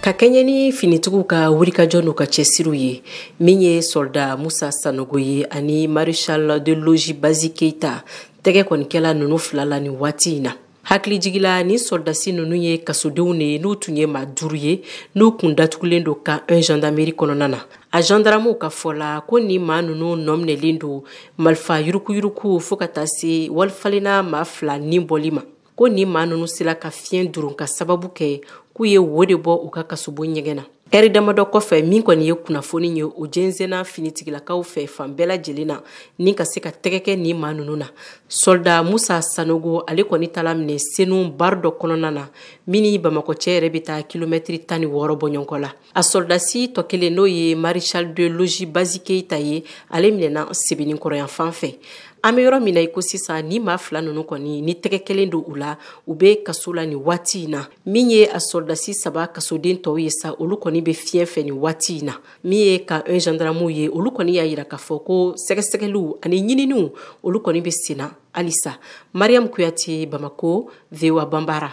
Ka kɛɲɛ ni finitigiw ka wulikajɔ n'u ka cɛsiriw ye, min ye soldat Musa Sanogo ye ani maréchal de logis Bazi Keita, tɛgɛ kɔni kɛla ninnu fila la nin waati in na. Hakilijigila, ni sɔrɔdasi ninnu ye kasodenw de ye, n'u tun ye maa 5 ye, n'u kun datugulen don camp 1 gendarmerie kɔnɔna na. A gendarmew ka fɔ la ko ni maa ninnu nɔminɛlen don marifa yurukuyuruku fo ka taa se walifalenna maa 2 ni bɔli ma, ko ni maa ninnu sera ka fiɲɛ duru ka sababu kɛ k'u ye wo de bɔ u ka kasobon ɲɛgɛn na. Ɛri damadɔ kɔfɛ, min kɔni ye kunnafoni ye, o jɛnsɛnna finitigilakaw fɛ fan bɛɛ lajɛlen na ni ka se ka tɛgɛ kɛ nin maa ninnu na. Soldat Musa Sanogo, ale kɔni taara minɛ Senu bar dɔ kɔnɔna na, min ni Bamakɔ cɛ yɛrɛ bɛ taa kilomɛtiri 16 bɔ ɲɔgɔn la. A sɔrɔdasi tɔ kelen, n'o ye maréchal de logis Bazi Keita ye, ale minɛna Sebenikɔrɔ yan fan fɛ. An bɛ yɔrɔ min na i ko sisan, ni maa 2 ninnu kɔni ni tɛgɛ kelen don u la, u bɛ kaso la nin waati in na. Min ye a sɔrɔdasi 3 kasoden tɔw ye sa, olu kɔni bɛ fiɲɛ fɛ nin waati in na. Min ye camp 1 gendarmew ye, olu kɔni y'a yira k'a fɔ ko sɛgɛsɛgɛliw ani ɲininiw, olu kɔni bɛ sen na halisa. Mariam Kuyate, Bamako, VOA Banbara.